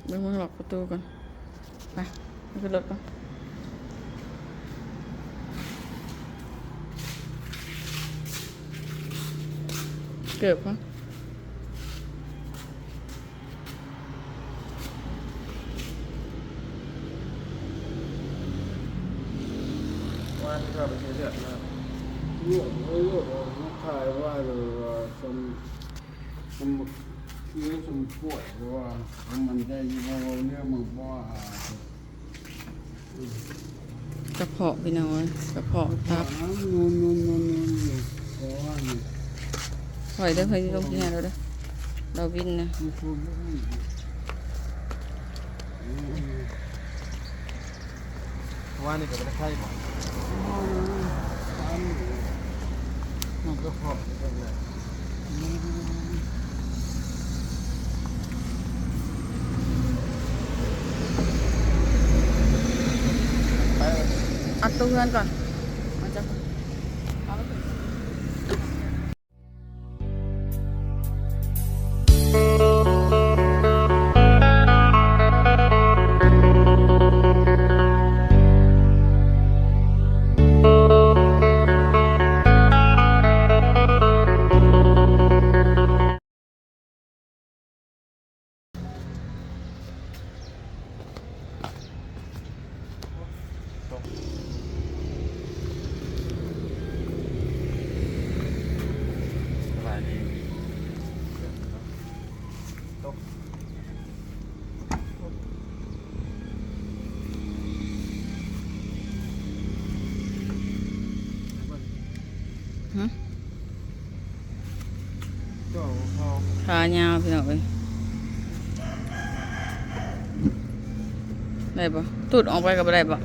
ເບິ່ງ ເບິ່ງ ລັອກປະຕູກ່ອນ. ໄປ ໄປຂຶ້ນລົດກ່ອນ. ເກີບເນາະ. ວານນີ້ກໍໄປຊື້ເລືອດມາ ລວກ ເອີ ລວກ ເອົາມາຂາຍວ່າ ຫຼືວ່າ ສຳ ສຳ ເອີ ສຳປວດ ຫຼືວ່າ ມັນໄດ້ຢູ່ບໍ່ ເວົ້າເລື່ອງມັນບໍ່ ອາ ກະເພາະ ພີ່ນ້ອງເອີຍ ກະເພາະ ຕັບ. ຖອຍເດີ ເຮີ້ຍ ລົງທີ່ຫັ້ນແລ້ວເດີ ດາວິນນະ. ວານນີ້ກໍບໍ່ໄດ້ໄຂ້ບໍ່? ມັນກໍພໍເບິ່ງແຫຼະ. ອັດຕູ້ເຮືອນກ່ອນ ມາຈັກ ເອົາໄປ. ຫື? ຂາຍາວ ພີ່ນ້ອງເອີຍ ໄດ້ບໍ່? ຕູດອອກໄປກໍບໍ່ໄດ້ບໍ່?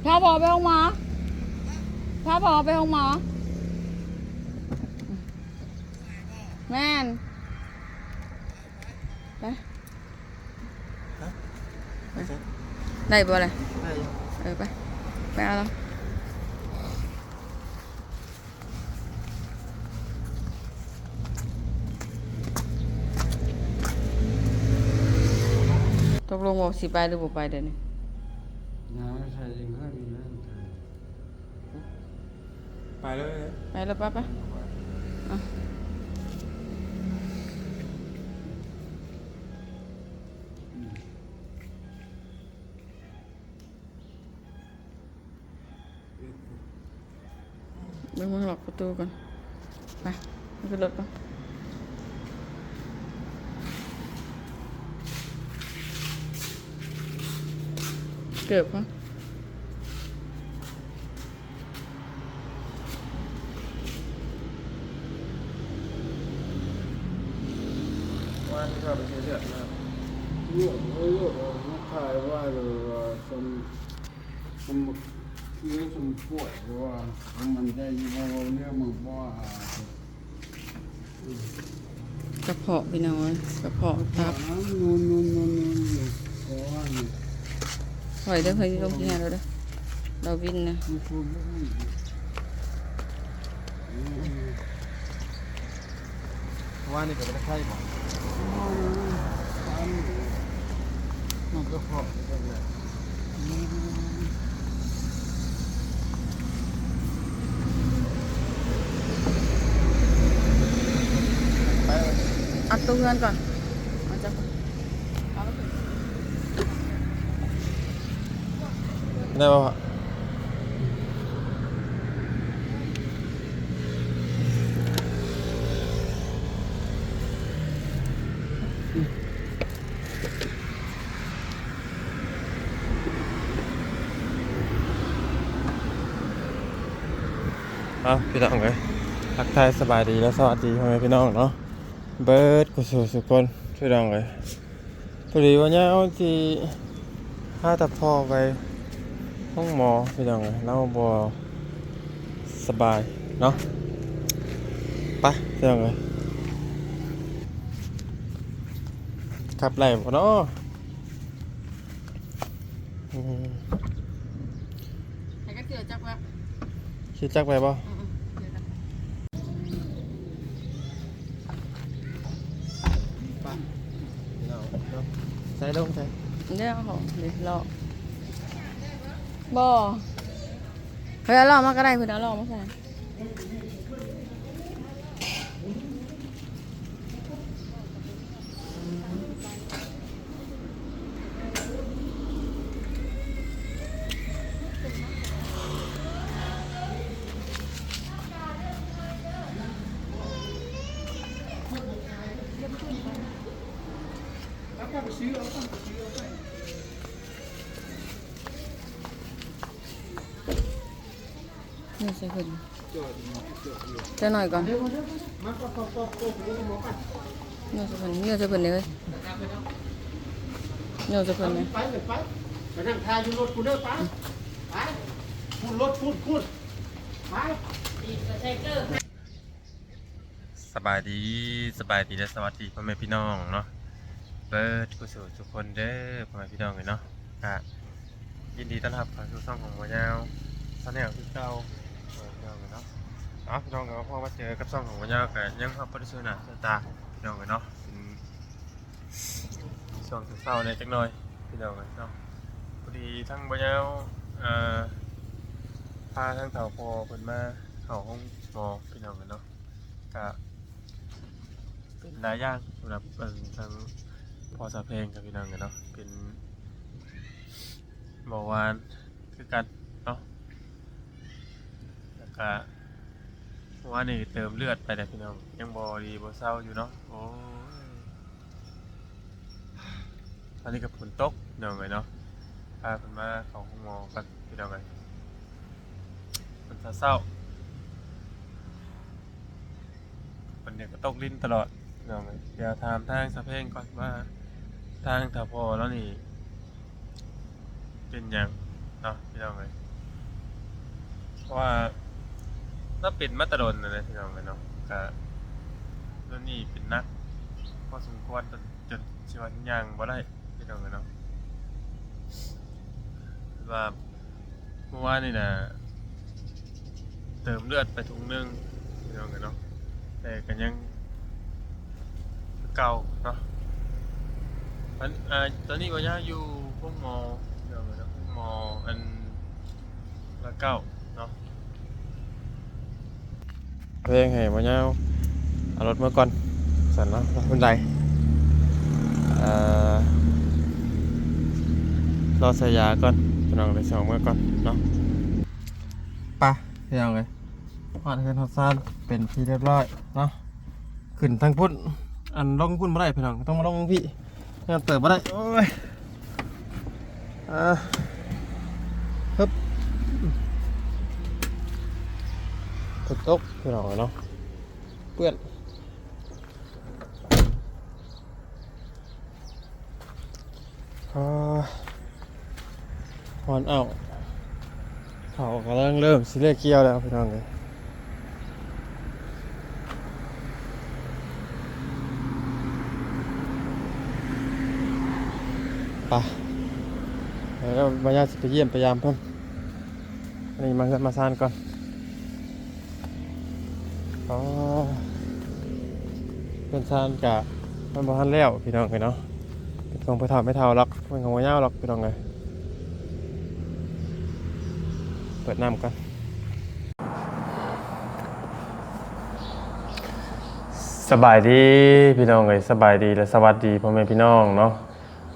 ພາພໍ່ໄປໂຮງໝໍ ພາພໍ່ໄປໂຮງໝໍ. ແມ່ນ ໄປ ຮະ? ໄປ ໄດ້ບໍ່ລະ? ໄດ້ຢູ່ ເອີ ໄປ ໄປເອົາລະ. ຕົກລົງວ່າຊິໄປຫຼືບໍ່ໄປເດນີ້? ໄປເລີຍ ໄປເລີຍ ໄປ ໄປ ໄປ ອ່ະ. ເບິ່ງ ເບິ່ງ ລັອກປະຕູກ່ອນ ໄປ ໄປຂຶ້ນລົດກ່ອນ. ເກີບເນາະ. ວານນີ້ກໍໄປຊື້ເລືອດມາ ລວກ ເອີ ລວກ ເອົາມາຂາຍວ່າ ຫຼືວ່າ ສົມ ສົມ ເອີ ສົມປວດ ຫຼືວ່າ ມັນໄດ້ຢູ່ບໍ່ ເວົ້າເລື່ອງມັນບໍ່ ອາ ກະເພາະ ພີ່ນ້ອງເອີຍ ກະເພາະ ຕັບ. ຖອຍເດີ ເຮີ້ຍ ລົງທີ່ຫັ້ນແລ້ວເດີ ດາວິນນະ. ວານນີ້ກໍບໍ່ໄດ້ໄຂ້ບໍ່? ມັນກໍພໍເບິ່ງແຫຼະ. ໄປ ອັດຕູ້ເຮືອນກ່ອນ ມາຈັກ ໄດ້ບໍ່? ເອົາ ພີ່ນ້ອງເອີຍ ທັກທາຍສະບາຍດີ ແລະ ສະຫວັດດີພໍ່ແມ່ພີ່ນ້ອງເນາະ ເບີດສູ່ສູ່ຄົນ ພີ່ນ້ອງເອີຍ. ພໍດີວ່າຍາວຊິພາຕາພໍ່ໄປໂຮງໝໍ ພີ່ນ້ອງເອີຍ ລາວບໍ່ສະບາຍເນາະ. ໄປ ພີ່ນ້ອງເອີຍ ຂັບໄດ້ບໍ່ເນາະ? ອືມ ໃຫ້ກັນເທື່ອຈັກວ່າ ຊິຈັກໄປບໍ່? ອືມໆ ເດີນນຳ ໄປ ເນາະ ໃສ່ລົງໃສ່ ເດີ ເອົາຂອງເດີ ລໍ້ ບໍ່ ເພິ່ນເອົາລໍ້ມາກໍໄດ້ ເພິ່ນເອົາລໍ້ມາໃສ່. ນີ້ໃສ່ເພິ່ນ ຈັກໜ້ອຍກ່ອນ ນີ້ໃສ່ເພິ່ນ ນີ້ໃສ່ເພິ່ນເດ້ ນີ້ໃສ່ເພິ່ນເດ້ ໄປ ໄປ ໄປນັ່ງຖ້າຢູ່ລົດພຸ້ນເດີ ໄປ ໄປ ພຸ້ນລົດ ພຸ້ນ ພຸ້ນ ໄປ. ສະບາຍດີ ສະບາຍດີ ແລະ ສະຫວັດດີພໍ່ແມ່ພີ່ນ້ອງເນາະ ເບິດສູ່ສູ່ຄົນເດີ ພໍ່ແມ່ພີ່ນ້ອງເອີຍເນາະ. ກະຍິນດີຕ້ອນຮັບເຂົ້າສູ່ຊ່ອງຂອງບ່າວຍາວ Channel ຄືເກົ່າ ເອີ ພີ່ນ້ອງເອີຍເນາະ. ເອົາ ພີ່ນ້ອງເອີຍ ພໍມາເຈີກັບຊ່ອງຂອງບ່າວຍາວ ກະຍັງຮັບບໍ່ໄດ້ເຊີໜ້າເຊີຕາ ພີ່ນ້ອງເອີຍເນາະ. ເປັນຊ່ວງເຊົ້າໆແດ່ຈັກໜ້ອຍ ພີ່ນ້ອງເອີຍເນາະ. ພໍດີທາງບ່າວຍາວ ເອີ ພາທາງເຖົ້າພໍ່ເພິ່ນມາເຂົ້າໂຮງໝໍ ພີ່ນ້ອງເອີຍເນາະ. ກະເປັນຫຼາຍຢ່າງສຳລັບ ເອີ ທາງພໍ່ສາວແພງກັບພີ່ນ້ອງເອີຍເນາະ ເປັນເບົາຫວານຄືກັນເນາະ. ແລ້ວກະເມື່ອວານນີ້ເຕີມເລືອດໄປແລ້ວພີ່ນ້ອງ ຍັງບໍ່ດີບໍ່ເຊົາຢູ່ເນາະ. ໂອ້ຍ ຕອນນີ້ກໍຝົນຕົກພີ່ນ້ອງເອີຍເນາະ. ພາເພິ່ນມາເຂົ້າໂຮງໝໍກ່ອນພີ່ນ້ອງເອີຍ ເພິ່ນເຊົາໆ ເພິ່ນນີ້ກໍຕົກລິນຕະຫຼອດພີ່ນ້ອງເອີຍ. ດຽວຖາມທາງສາວແພງກ່ອນວ່າ ທາງເຖົ້າພໍ່ລາວນີ້ເປັນຫຍັງເນາະພີ່ນ້ອງເອີຍ ເພາະວ່າລາວເປັນມາແຕ່ດົນແລ້ວນະພີ່ນ້ອງເອີຍເນາະ. ກະດຽວນີ້ເປັນໜັກພໍສົມຄວນ ຈົນ ຈົນຊິວ່າຍ່າງບໍ່ໄດ້ພີ່ນ້ອງເອີຍເນາະ. ຄືວ່າເມື່ອວານນີ້ນະ ເຕີມເລືອດໄປຖົງໜຶ່ງພີ່ນ້ອງເອີຍເນາະ ແຕ່ກໍຍັງຄືເກົ່າເນາະ. ອັນ ອ່າ ຕອນນີ້ບ່າວຍາວຢູ່ໂຮງໝໍພີ່ນ້ອງເອີຍເນາະ ໂຮງໝໍອັນ ລະເກົ້າເນາະ. ເພງໃຫ້ບ່າວຍາວເອົາລົດເມືອກ່ອນ ຊັ້ນເນາະ ບໍ່ເປັນໄດ. ເອີ ລໍໃສ່ຢາກ່ອນພີ່ນ້ອງ ໄດ້ສອງເມືອກ່ອນເນາະ. ໄປພີ່ນ້ອງເອີຍ ຮອດເຮືອນຮອດຊານເປັນທີ່ຮຽບຮ້ອຍເນາະ. ຂຶ້ນທາງພຸ້ນ ອັນ ລົງພຸ້ນບໍ່ໄດ້ພີ່ນ້ອງ ຕ້ອງມາລົງພີ້ ຍາມເຕີບບໍ່ໄດ້. ໂອ້ຍ ອ່າ ຮຶບ ຝົນຕົກພີ່ນ້ອງເນາະ ເປື້ອນ. ອ່າ ຮ້ອນອ້າວ ເຂົາກຳລັງເລີ່ມຊິເລກກ່ຽວແລ້ວພີ່ນ້ອງເອີຍ. ໄປ ແລ້ວບັດຍາມຊິໄປຢ້ຽມໄປຢາມເພິ່ນ. ອັນນີ້ມາເຮືອນມາຊານກ່ອນ. ອໍ ເຮືອນຊານກະມັນບໍ່ທັນແລ້ວພີ່ນ້ອງເອີຍເນາະ. ເປັນຂອງພໍ່ເຖົ້າແມ່ເຖົ້າລັອກ ເປັນຂອງບໍ່ຍາວລັອກພີ່ນ້ອງເອີຍ. ເປີດນ້ຳກ່ອນ. ສະບາຍດີພີ່ນ້ອງເອີຍ ສະບາຍດີ ແລະ ສະຫວັດດີພໍ່ແມ່ພີ່ນ້ອງເນາະ.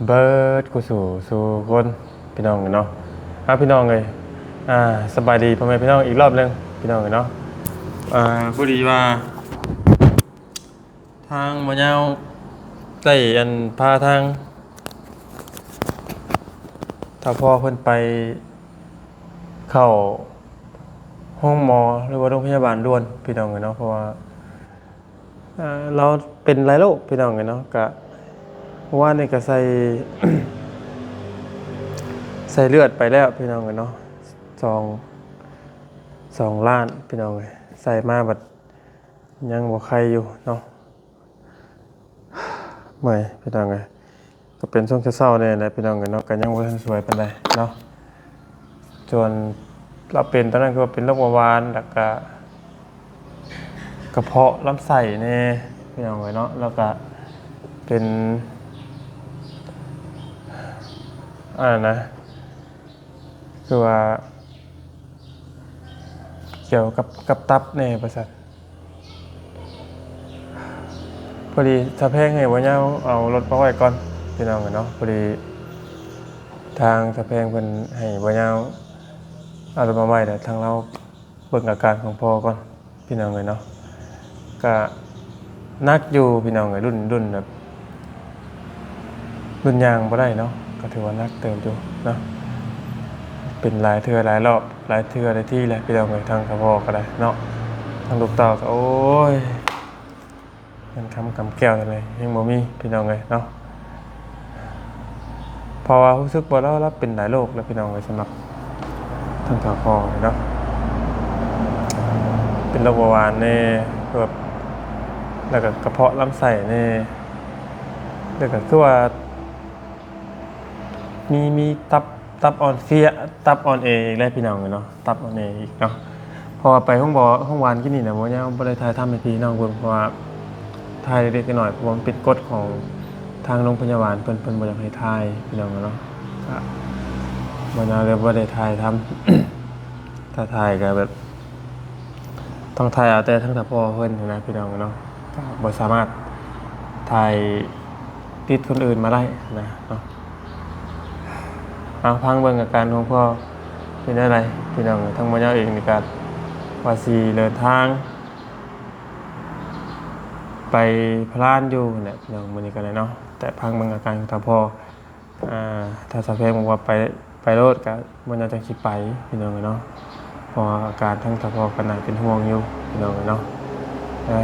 ເບິດຄູ່ສູ່ສູ່ຄົນພີ່ນ້ອງເອີຍເນາະ. ອ່າ ພີ່ນ້ອງເອີຍ ອ່າ ສະບາຍດີພໍ່ແມ່ພີ່ນ້ອງອີກລອບໜຶ່ງພີ່ນ້ອງເອີຍເນາະ. ອ່າ ພໍດີວ່າທາງບໍ່ຍາວໄດ້ ອັນ ພາທາງເຖົ້າພໍ່ເພິ່ນໄປເຂົ້າໂຮງໝໍ ຫຼືວ່າໂຮງພະຍາບານດ່ວນພີ່ນ້ອງເອີຍເນາະ ເພາະວ່າ ເອີ ລາວເປັນຫຼາຍໂລກພີ່ນ້ອງເອີຍເນາະ. ກະວານນີ້ກະໃສ່ ໃສ່ເລືອດໄປແລ້ວພີ່ນ້ອງເອີຍເນາະ ສອງ ສອງລ້ານພີ່ນ້ອງເອີຍ. ໃສ່ມາບັດຍັງບໍ່ໄຄຢູ່ເນາະ ເມື່ອຍພີ່ນ້ອງເອີຍ. ກໍເປັນຊ່ວງເຊົ້າໆແດ່ແຫຼະພີ່ນ້ອງເອີຍເນາະ ກໍຍັງບໍ່ທັນສວຍປານໃດເນາະ. ສ່ວນລາວເປັນຕອນນັ້ນຄືວ່າເປັນໂລກເບົາຫວານ ແລ້ວກະກະເພາະລຳໄສ້ແດ່ພີ່ນ້ອງເອີຍເນາະ ແລ້ວກະເປັນ ອັນນັ້ນນະ ຄືວ່າກ່ຽວກັບ ກັບຕັບແດ່ວ່າຊັ້ນ. ພໍດີສາວແພງໃຫ້ບ່າວຍາວເອົາລົດມາໄວ້ກ່ອນພີ່ນ້ອງເອີຍເນາະ. ພໍດີທາງສາວແພງເພິ່ນໃຫ້ບ່າວຍາວເອົາລົດມາໄວ້ ແລ້ວທາງລາວເບິ່ງອາການຂອງພໍ່ກ່ອນພີ່ນ້ອງເອີຍເນາະ. ກະໜັກຢູ່ພີ່ນ້ອງເອີຍ ລຸ້ນ ລຸ້ນແບບ ລຸ້ນຍ່າງບໍ່ໄດ້ເນາະ ກໍຖືວ່າໜັກເຕີບຢູ່ເນາະ. ເປັນຫຼາຍເທື່ອຫຼາຍລອບ ຫຼາຍເທື່ອຫຼາຍທີແລ້ວພີ່ນ້ອງເອີຍ ທາງສະເພາະກໍໄດ້ເນາະ ທາງລູກເຕົ້າກໍ ໂອ້ຍ ເງິນຄຳກຳແກ້ວຈັ່ງໃດຍັງບໍ່ມີພີ່ນ້ອງເອີຍເນາະ. ເພາະວ່າຮູ້ສຶກວ່າລາວ ລາວເປັນຫຼາຍໂລກແລ້ວພີ່ນ້ອງເອີຍ ສຳລັບ ທັງສອງພໍ່ນີ້ເນາະ ເປັນໂລກເບົາຫວານແດ່ ແບບ ແລ້ວກໍກະເພາະລຳໄສ້ແດ່ ແລ້ວກໍຄືວ່າ ມີ ມີຕັບ ຕັບອ່ອນເພຍ ຕັບອ່ອນແອອີກແລ້ວພີ່ນ້ອງເອີຍເນາະ ຕັບອ່ອນແອອີກເນາະ. ເພາະວ່າໄປໂຮງໝໍ ໂຮງບານກີ້ນີ້ນະ ບໍ່ ຍັງບໍ່ໄດ້ຖ່າຍທຳໃຫ້ພີ່ນ້ອງເບິ່ງ ເພາະວ່າຖ່າຍເລັກໆນ້ອຍໆ ເພາະວ່າມັນເປັນກົດຂອງທາງໂຮງພະຍາບານເພິ່ນ ເພິ່ນບໍ່ຢາກໃຫ້ຖ່າຍພີ່ນ້ອງເນາະ ກໍບໍ່ ຍັງເລີຍບໍ່ໄດ້ຖ່າຍທຳ. ຖ້າຖ່າຍກໍແບບ ຕ້ອງຖ່າຍເອົາແຕ່ທາງສະເພາະເພິ່ນຫັ້ນນະພີ່ນ້ອງເນາະ ກໍບໍ່ສາມາດຖ່າຍຕິດຄົນອື່ນມາໄດ້ນະເນາະ. ເອົາ ຟັງເບິ່ງອາການຂອງພໍ່ເປັນແນວໃດພີ່ນ້ອງ. ທາງໝໍຍາວເອງນີ້ກໍວ່າຊິເດີນທາງໄປພະລານຢູ່ຫັ້ນແຫຼະພີ່ນ້ອງ ມື້ນີ້ກໍໄດ້ເນາະ ແຕ່ຟັງເບິ່ງອາການຂອງທາງພໍ່. ອ່າ ຖ້າສາວແພງບອກວ່າໄປ ໄປໂລດ ກະມື້ໜ້າຈັ່ງຊິໄປພີ່ນ້ອງເອີຍເນາະ ເພາະວ່າອາການທາງສະເພາະກໍໜ້າເປັນຫ່ວງຢູ່ພີ່ນ້ອງເອີຍເນາະ. ເອີ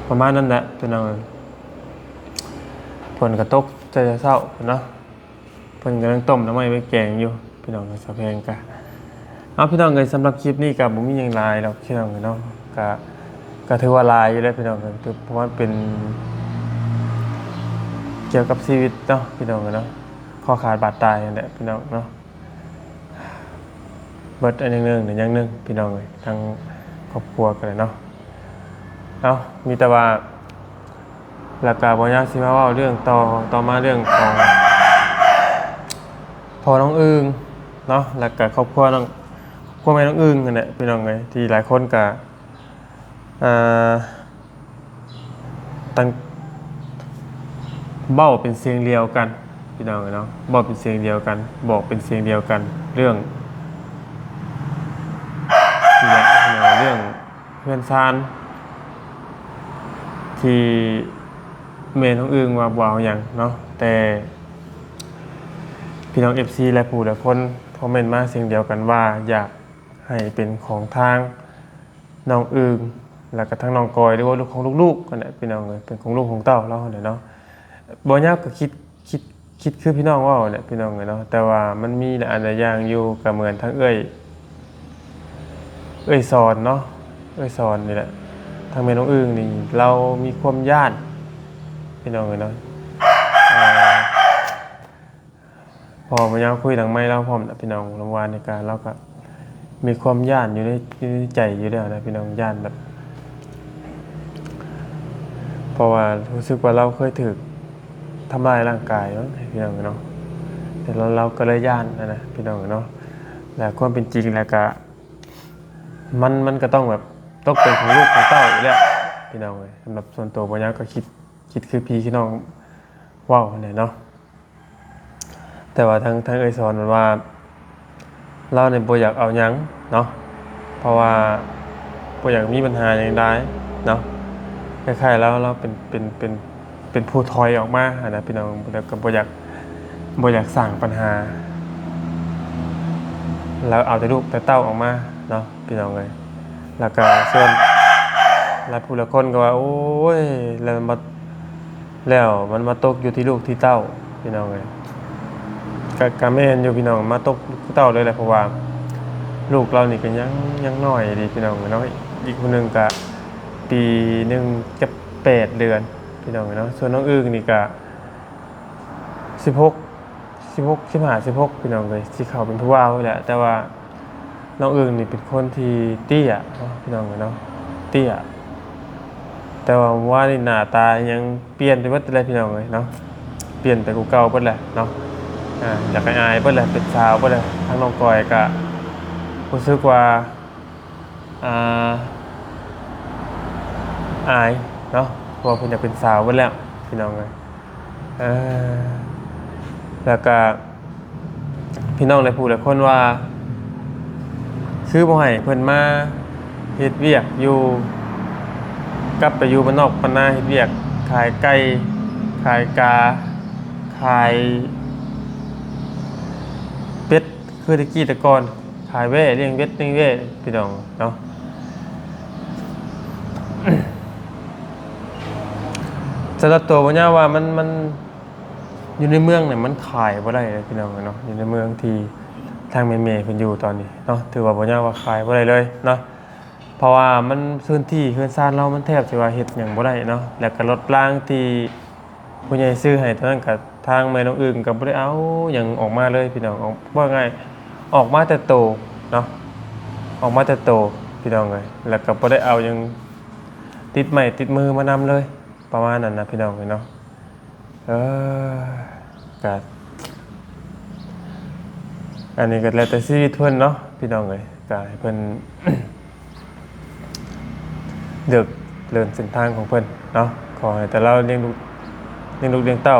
ປະມານນັ້ນແຫຼະພີ່ນ້ອງເອີຍ. ຝົນກໍຕົກແຕ່ເຊົ້າເນາະ ເພິ່ນກຳລັງຕົ້ມໜໍ່ໄມ້ໄວ້ແກງຢູ່ພີ່ນ້ອງເອີຍ ສາວແພງກະ ເອົາ ພີ່ນ້ອງເອີຍ ສຳລັບຄລິບນີ້ກໍບໍ່ມີຫຍັງຫຼາຍດອກພີ່ນ້ອງເອີຍເນາະ ກໍ ກໍຖືວ່າຫຼາຍຢູ່ແລ້ວພີ່ນ້ອງເອີຍ ຖື ເພາະວ່າເປັນກ່ຽວກັບຊີວິດເນາະພີ່ນ້ອງເອີຍເນາະ ຂໍ້ຂາດບາດຕາຍຫັ້ນແຫຼະພີ່ນ້ອງເນາະ. ເບິດອັນໜຶ່ງ ໜຶ່ງ ຢ່າງໜຶ່ງພີ່ນ້ອງເອີຍ ທາງຄອບຄົວກໍໄດ້ເນາະ. ເອົາ ມີແຕ່ວ່າ ແລ້ວກໍບໍ່ຍາກຊິມາເວົ້າເລື່ອງຕໍ່ ຕໍ່ມາເລື່ອງຂອງພໍ່ນ້ອງອຶ່ງເນາະ ແລ້ວກໍຄອບຄົວນ້ອງ ຄອບຄົວແມ່ນ້ອງອຶ່ງຫັ້ນແຫຼະພີ່ນ້ອງເອີຍ ທີ່ຫຼາຍຄົນກໍ ເອີ ຕັ້ງ ເວົ້າເປັນສຽງດຽວກັນພີ່ນ້ອງເອີຍເນາະ ເວົ້າເປັນສຽງດຽວກັນ ບອກເປັນສຽງດຽວກັນ ເລື່ອງ ເລື່ອງເຮືອນຊານ ທີ່ແມ່ນ້ອງອຶ່ງວ່າບໍ່ເອົາຫຍັງເນາະ ແຕ່ພີ່ນ້ອງເອັຟຊີຫຼາຍຜູ້ຫຼາຍຄົນຄອມເມັນມາສຽງດຽວກັນວ່າ ຢາກໃຫ້ເປັນຂອງທາງນ້ອງອຶ່ງ ແລ້ວກໍທາງນ້ອງກອຍ ຫຼືວ່າລູກຂອງລູກໆຫັ້ນແຫຼະພີ່ນ້ອງເອີຍ ເປັນຂອງລູກຂອງເຕົ້າລາວຫັ້ນແຫຼະເນາະ. ບໍ່ຍາກກໍຄິດ ຄິດ ຄິດຄືພີ່ນ້ອງເວົ້າແຫຼະພີ່ນ້ອງເອີຍເນາະ ແຕ່ວ່າມັນມີຫຼາຍອັນຫຼາຍຢ່າງຢູ່ ກໍເໝືອນທາງເອື້ອຍ ເອື້ອຍສອນເນາະ ເອື້ອຍສອນນີ້ແຫຼະ ທາງແມ່ນ້ອງອຶ່ງນີ້ ລາວມີຄວາມຢ້ານພີ່ນ້ອງເອີຍເນາະ. ເອີ ພໍມາຍາມຄຸຍຫຼັງໄມລາວພ້ອມນະພີ່ນ້ອງ ລາວວ່ານີ້ກະ ລາວກະມີຄວາມຢ້ານຢູ່ໃນ ຢູ່ໃນໃຈຢູ່ແລ້ວນະພີ່ນ້ອງ ຢ້ານແບບ ເພາະວ່າຮູ້ສຶກວ່າລາວເຄີຍຖືກທຳລາຍຮ່າງກາຍເນາະ ພີ່ນ້ອງເນາະ ແຕ່ລາວ ລາວກໍເລີຍຢ້ານຫັ້ນນະພີ່ນ້ອງເນາະ. ແລະຄວາມເປັນຈິງແລ້ວກະ ມັນ ມັນກໍຕ້ອງແບບຕົກເປັນຂອງລູກຂອງເຕົ້າຢູ່ແລ້ວພີ່ນ້ອງເອີຍ. ສຳລັບສ່ວນຕົວບໍ່ຍາວກໍຄິດ ຄິດຄືພີ່ຄືນ້ອງເວົ້າຫັ້ນແຫຼະເນາະ. ແຕ່ວ່າທາງ ທາງເອື້ອຍສອນເພິ່ນວ່າ ລາວນີ້ບໍ່ຢາກເອົາຫຍັງເນາະ ເພາະວ່າບໍ່ຢາກມີບັນຫາຫຍັງຫຼາຍເນາະ. ຄ້າຍໆ ລາວ ລາວເປັນ ເປັນ ເປັນ ເປັນຜູ້ຖອຍອອກມາຫັ້ນນະພີ່ນ້ອງ ແລ້ວກໍບໍ່ຢາກ ບໍ່ຢາກສ້າງບັນຫາ ລາວເອົາແຕ່ລູກແຕ່ເຕົ້າອອກມາເນາະ. ພີ່ນ້ອງເອີຍ ແລ້ວກະສ່ວນຫຼາຍຜູ້ຫຼາຍຄົນກໍວ່າ ໂອ້ຍ ແລ້ວມັນມາ ແລ້ວມັນມາຕົກຢູ່ທີ່ລູກທີ່ເຕົ້າ ພີ່ນ້ອງເອີຍ. ກະ ກະແມ່ນຢູ່ພີ່ນ້ອງ ມາຕົກເຕົ້າເລີຍແຫຼະ ເພາະວ່າລູກລາວນີ້ກະຍັງ ຍັງນ້ອຍດີພີ່ນ້ອງເອີຍເນາະ. ອີກຜູ້ໜຶ່ງກະປີໜຶ່ງກັບແປດເດືອນພີ່ນ້ອງເອີຍເນາະ. ສ່ວນນ້ອງອຶ່ງນີ້ກະ ສິບຫົກ ສິບຫົກ ສິບຫ້າ ສິບຫົກ ພີ່ນ້ອງເອີຍ ຊິເຂົ້າເປັນຜູ້ບ່າວແລ້ວ ແຕ່ວ່ານ້ອງອຶ່ງນີ້ເປັນຄົນທີ່ເຕ້ຍເນາະ ພີ່ນ້ອງເອີຍເນາະ ເຕ້ຍ ແຕ່ວ່າວານນີ້ໜ້າຕາຫຍັງປ່ຽນໄປເບິດແລ້ວ ພີ່ນ້ອງເອີຍເນາະ ປ່ຽນໄປກວ່າເກົ່າເບິດແລ້ວເນາະ ອາ ຢາກອາຍໆເບິດແລ້ວ ເປັນສາວເບິດແລ້ວ ທາງນ້ອງກ້ອຍກະຮູ້ສຶກວ່າ ອ່າ ອາຍເນາະ ເພາະວ່າເພິ່ນຢາກເປັນສາວເບິດແລ້ວ ພີ່ນ້ອງເອີຍ ເອີ ແລ້ວກະພີ່ນ້ອງຫຼາຍຜູ້ຫຼາຍຄົນວ່າ ຄືບໍ່ໃຫ້ເພິ່ນມາເຮັດວຽກຢູ່ ກັບໄປຢູ່ບ້ານນອກບ້ານນາ ເຮັດວຽກຂາຍໄກ່ ຂາຍກາ ຂາຍເປັດ ຄືແຕ່ກີ້ແຕ່ກ່ອນ ຂາຍແວ້ ລ້ຽງເປັດລ້ຽງແວ້ ພີ່ນ້ອງເນາະ ສຳລັບໂຕບໍ່ຍາວວ່າມັນ ມັນຢູ່ໃນເມືອງນີ້ມັນຂາຍບໍ່ໄດ້ເລີຍ ພີ່ນ້ອງເອີຍເນາະ ຢູ່ໃນເມືອງທີ່ທາງແມ່ໆເພິ່ນຢູ່ຕອນນີ້ເນາະ ຖືວ່າບໍ່ຍາວວ່າຂາຍບໍ່ໄດ້ເລີຍເນາະ ເພາະວ່າມັນພື້ນທີ່ເຮືອນຊານລາວມັນແທບຊິວ່າເຮັດຫຍັງບໍ່ໄດ້ເນາະ ແລ້ວກະລົດລາງທີ່ ຜູ້ໃຫຍ່ຊື້ໃຫ້ຕອນນັ້ນກະ ທາງແມ່ນ້ອງອຶ່ງກະບໍ່ໄດ້ເອົາຫຍັງອອກມາເລີຍ ພີ່ນ້ອງ ເວົ້າງ່າຍ ອອກມາແຕ່ໂຕເນາະ ອອກມາແຕ່ໂຕ ພີ່ນ້ອງເອີຍ ແລ້ວກະບໍ່ໄດ້ເອົາຫຍັງຕິດໄມ້ຕິດມືມານຳເລີຍ ປະມານນັ້ນນະ ພີ່ນ້ອງເອີຍເນາະ ເອີ ກະ ອັນນີ້ກະແລ້ວແຕ່ຊີວິດເພິ່ນເນາະ ພີ່ນ້ອງເອີຍ ກະໃຫ້ເພິ່ນ ເລືອກເດີນເສັ້ນທາງຂອງເພິ່ນເນາະ ຂໍໃຫ້ແຕ່ລາວລ້ຽງລູກ ລ້ຽງລູກລ້ຽງເຕົ້າ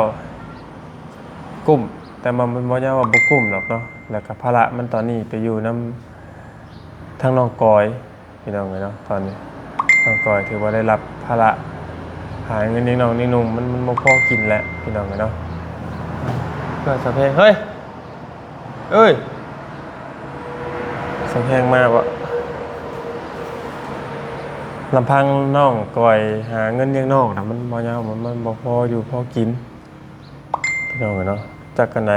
ກຸ້ມ ແຕ່ວ່າມັນບໍ່ຍາວວ່າບໍ່ກຸ້ມດອກເນາະ ແລ້ວກະພາລະມັນຕອນນີ້ໄປຢູ່ນຳທາງນ້ອງກອຍ ພີ່ນ້ອງເອີຍເນາະ ຕອນນີ້ນ້ອງກອຍຖືວ່າໄດ້ຮັບພາລະຫາເງິນລ້ຽງນ້ອງລ້ຽງນຸ່ງ ມັນ ມັນບໍ່ພໍກິນແລ້ວ ພີ່ນ້ອງເອີຍເນາະ ເພື່ອສະແພງ ເຮີ້ຍ ເອີຍ ສະແພງມາບໍ່? ລຳພັງນ້ອງກອຍຫາເງິນລ້ຽງນ້ອງນະ ມັນບໍ່ຍາວ ມັນ ມັນບໍ່ພໍຢູ່ພໍກິນ ພີ່ນ້ອງເອີຍເນາະ ຈັກອັນໃດ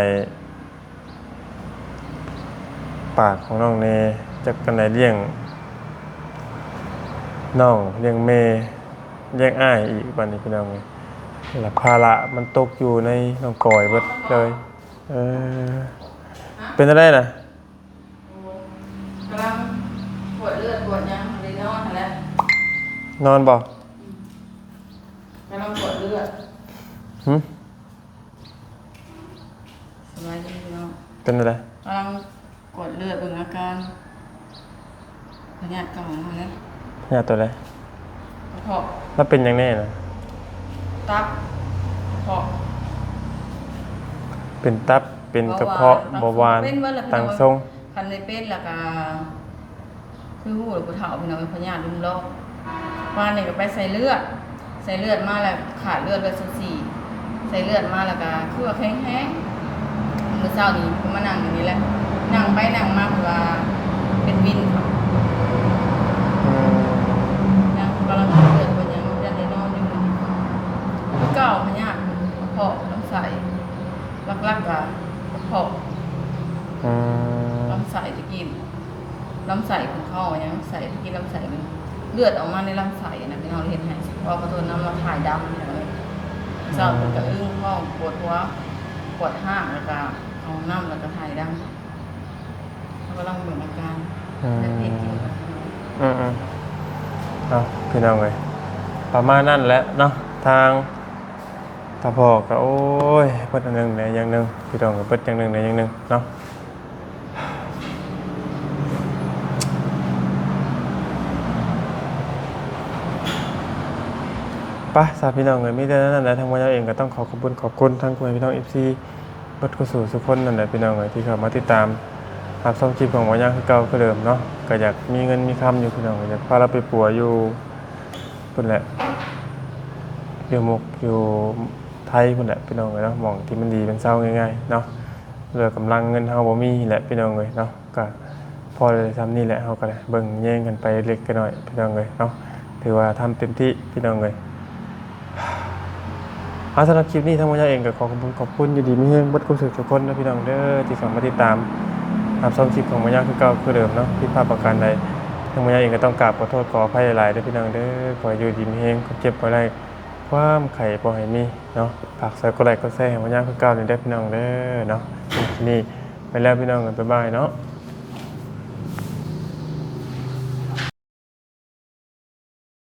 ປາກຂອງນ້ອງແດ່ ຈັກອັນໃດລ້ຽງນ້ອງ ລ້ຽງແມ່ ລ້ຽງອ້າຍອີກ ບາດນີ້ ພີ່ນ້ອງເອີຍ ລະພາລະມັນຕົກຢູ່ໃນນ້ອງກອຍເບິດເລີຍ. ເອີ ເປັນຈັ່ງໃດນະ? ກຳລັງກວດເລືອດກວດຫຍັງ ບໍ່ໄດ້ນອນຫັ້ນແຫຼະ. ນອນບໍ່? ອືມ ກຳລັງກວດເລືອດ. ຫື? ສະບາຍດີພີ່ນ້ອງ. ເປັນຈັ່ງໃດ? ກຳລັງກວດເລືອດເບິ່ງອາການພະຍາດເກົ່າຫັ້ນແຫຼະ. ພະຍາດໂຕໃດ? ກະເພາະ. ລະເປັນຫຍັງແນ່ນະ? ຕັບ ກະເພາະ. ເປັນຕັບ ເປັນກະເພາະ ເບົາຫວານ ເບົາຫວານ ຕັງຊົງ. ຄັນໄດ້ເປັນລະກະ ຄືຮູ້ລະຜູ້ເຖົ້າພີ່ນ້ອງ ເປັນພະຍາດລຸ່ມລ້ອງ. ວານນີ້ກະໄປໃສ່ເລືອດ ໃສ່ເລືອດມາລະຂາດເລືອດ ເລືອດສູບສີ ໃສ່ເລືອດມາລະກະຄືວ່າແຂງແຮງ. ມື້ເຊົ້ານີ້ກະມານັ່ງຢູ່ນີ້ແຫຼະ ນັ່ງໄປນັ່ງມາຄືວ່າເປັນວິນເຂົາ. ອືມ ຍັງກຳລັງກວດເລືອດກວດຫຍັງ ຍັງໄດ້ນອນຢູ່ມື້ນີ້. ຄືເກົ່າພະຍາດກະເພາະ ລຳໄສ້ ຫຼັກໆກະກະເພາະ. ອືມ ລຳໄສ້ຕະກີ້ ລຳໄສ້ຂອງເຂົາຫຍັງ ໄສ້ຕະກີ້ ລຳໄສ້ມັນ ເລືອດອອກມາໃນລຳໄສ້ນະ ພີ່ນ້ອງ ເຮັດໃຫ້ ຂໍໂທດນຳ ລະຖ່າຍດຳ. ເຊົ້າເພິ່ນກະອຶ້ງ ຮ້ອງ ປວດຫົວ ປວດຮ້າງ ລະກະເຂົ້າຫ້ອງນ້ຳ ລະກະຖ່າຍດຳ. ເຮົາກຳລັງເບິ່ງອາການ ອືມ ແລະເຮັດຢູ່. ອືມໆ ເອົາ ພີ່ນ້ອງເອີຍ ປະມານນັ້ນແຫຼະເນາະ ທາງ ຕາພໍ່ກະ ໂອ້ຍ ເບິດອັນໜຶ່ງແດ່ຢ່າງໜຶ່ງ ພີ່ນ້ອງ ກະເບິດຢ່າງໜຶ່ງແດ່ຢ່າງໜຶ່ງເນາະ. ໄປຊະ ພີ່ນ້ອງເອີຍ ມີແຕ່ນັ້ນແຫຼະ. ທາງບ່າວເອງກະຕ້ອງຂໍຂອບຄຸນ ຂອບຄຸນທາງພໍ່ແມ່ພີ່ນ້ອງ ເອັຟຊີ ເບິດຄູ່ສູ່ສູ່ຄົນນັ້ນແຫຼະ ພີ່ນ້ອງເອີຍ ທີ່ເຂົ້າມາຕິດຕາມຮັບຊົມຄລິບຂອງບ່າວຍາງຄືເກົ່າຄືເດີມເນາະ. ກະຢາກມີເງິນມີຄຳຢູ່ ພີ່ນ້ອງເອີຍ ຢາກພາລາວໄປປົວຢູ່ ພຸ້ນແຫຼະ ຢູ່ມຸກຢູ່ໄທພຸ້ນແຫຼະ ພີ່ນ້ອງເອີຍເນາະ ໝ່ອງທີ່ມັນດີມັນເຊົາງ່າຍໆເນາະ. ເລື່ອງກຳລັງເງິນເຮົາບໍ່ມີແຫຼະ ພີ່ນ້ອງເອີຍເນາະ ກະພໍໄດ້ຊ່ຳນີ້ແຫຼະ ເຮົາກະໄດ້ເບິ່ງແຍງກັນໄປເລັກໆນ້ອຍໆ ພີ່ນ້ອງເອີຍເນາະ. ຖືວ່າທຳເຕັມທີ່ ພີ່ນ້ອງເອີຍ. ເອົາ ສຳລັບຄລິບນີ້ ທາງບ່າວຍາງເອງກະຂໍຂອບຄຸນ ຂອບຄຸນ ຢູ່ດີມີແຮງເບິດຄູ່ສູ່ທຸກຄົນເດີ ພີ່ນ້ອງເດີ ທີ່ເຂົ້າມາຕິດຕາມຮັບຊົມຄລິບຂອງບ່າວຍາງຄືເກົ່າຄືເດີມເນາະ. ຜິດພາດປະການໃດ ທາງບ່າວຍາງເອງກະຕ້ອງກາບຂໍໂທດຂໍອະໄພຫຼາຍໆເດີ ພີ່ນ້ອງເດີ. ຂໍໃຫ້ຢູ່ດີມີແຮງ ຄວາມເຈັບບໍ່ໄດ້ ຄວາມໄຂ້ບໍ່ໃຫ້ມີເນາະ. ຝາກຊ່ອຍກົດໄລ້ກົດແຊໃຫ້ບ່າວຍາວຄືເກົ່ານີ້ເດີພີ່ນ້ອງເດີເນາະ. ຄລິບນີ້ໄປແລ້ວພີ່ນ້ອງເອີຍ ບາຍບາຍເນາະ.